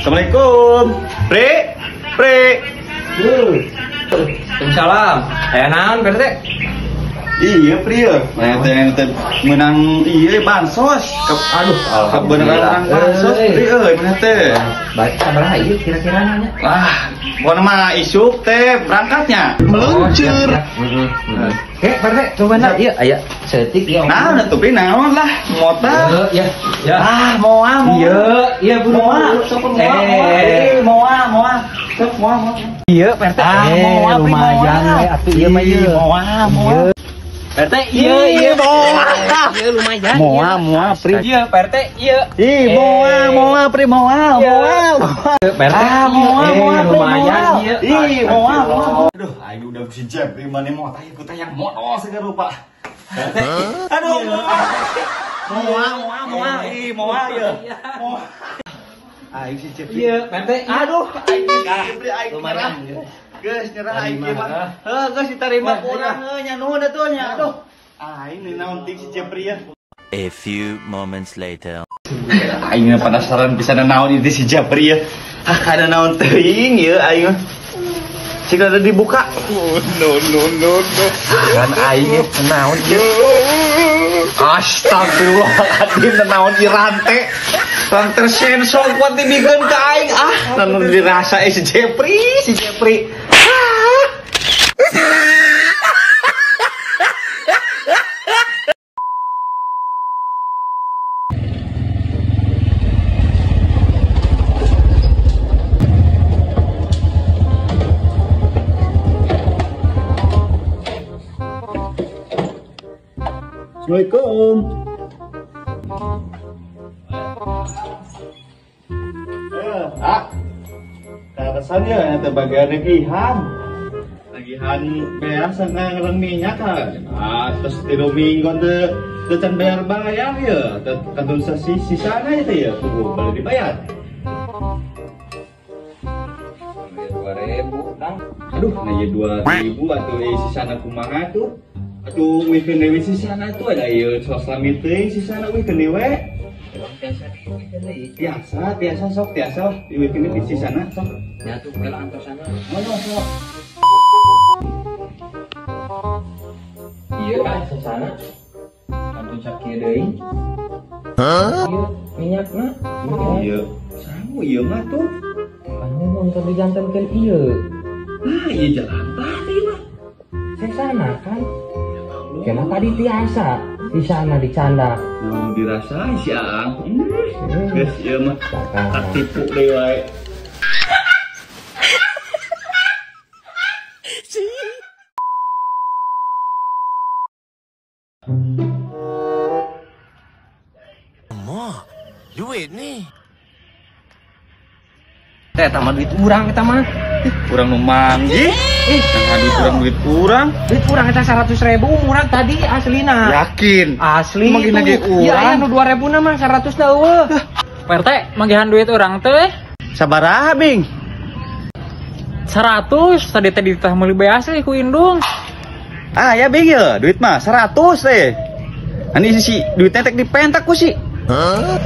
Assalamualaikum. Pri, Pri. Waalaikumsalam. Aya naon, Pak RT? Iya, Pri ya. Mana teh menang iya bansos. Aduh, kebenaran bansos, Pri euy, mana teh. Baik, sabaraha ieu kira-kira nanya? Wah, pokona mah isuk teh berangkatnya. Meluncur. Heeh. Oke, Pak RT, coba na ieu aya seeutik ieu. Nah, atuh Pri naon lah, mota. Iya, ya. Ah, moal, moal. Iya, iya buru. Moal, sok moal, moal, moal. Sok moal, moal. Iya, Pak RT. Ah, moal, lumayan we atuh ieu mah ieu. Moal, moal. Pak RT, iya, iya, moal. Iya, lumayan. Moal, moal, Pri. Iya, Pak RT, iya. Ih, moal, moal, Pri, moal, moal. Pak RT, moal, moal, lumayan, iya. Ih, moal, moal. Aduh, aing udah si Jepri mana mau tanya ku tayang moal segala rupa. Aduh, moal. Moal, moal, moal. Ih, moal ya. Moal. Aing si Jepri. Iya, Pak RT. Aduh, aing si Jepri aing nyerah. Geus nyerah aing mah. Heuh, geus diterima ku urang heuh nya nuhun atuh nya. Aduh. Aing naon ting si Jepri ya. A few moments later. Aing penasaran pisan naon itu si Jepri ya. Ah, kada naon teuing ieu aing. Cik ada dibuka. Oh, no no no no. Kan aing naon ieu. Astagfirullahaladzim, naon ieu rante. Rante sensor kuat dibikeun ka aing. Ah, naon dirasa si Jepri, si Jepri. Ah. Assalamualaikum. Ah, karasannya ada bagian nagihan. Nagihan biasa ngereng minyak kan. Ah, terus tilu minggu teu can bayar-bayar ya. Kantun sisana itu ya, tunggu boleh dibayar. 2000, Kang. Aduh, nah ya 2000 atuh sisana kumaha tuh. Aduh, wikeun deui sisana tuh ada ieu soslami teuing sisana wikeun deui. Biasa diwikeun deui. Biasa, biasa sok biasa lah diwikeun deui sisana sok. Ya tuh kela antosana. Oh, sok. Ieu kan sisana. Kantun sakieu deui. Hah? Ieu minyakna. Ieu. Sangu ieu mah tuh. Anu mun teu dijantenkeun ieu. Ah, ieu jalan tadi mah. Sesana kan. Kena tadi tiasa di sana dicanda. Nah, dirasai si Aang. Geus ieu mah katipu deui wae. Mak, duit nih. Teh tambah duit urang eta mah. Urang nu manggih. Nah, duit urang duit urang. Duit urang eta 100.000 urang tadi aslina. Yakin. Asli. Manggihan ge urang. Iya aya nu 2000 na mah 100 na eueuh. Pak RT, manggihan duit urang teh. Sabaraha, Bing? 100 tadi teh ditah meuli beas ku indung. Ah, ya Bing ya, duit mah 100 teh. Ani sisi duitnya tek dipentak ku sih. Hah?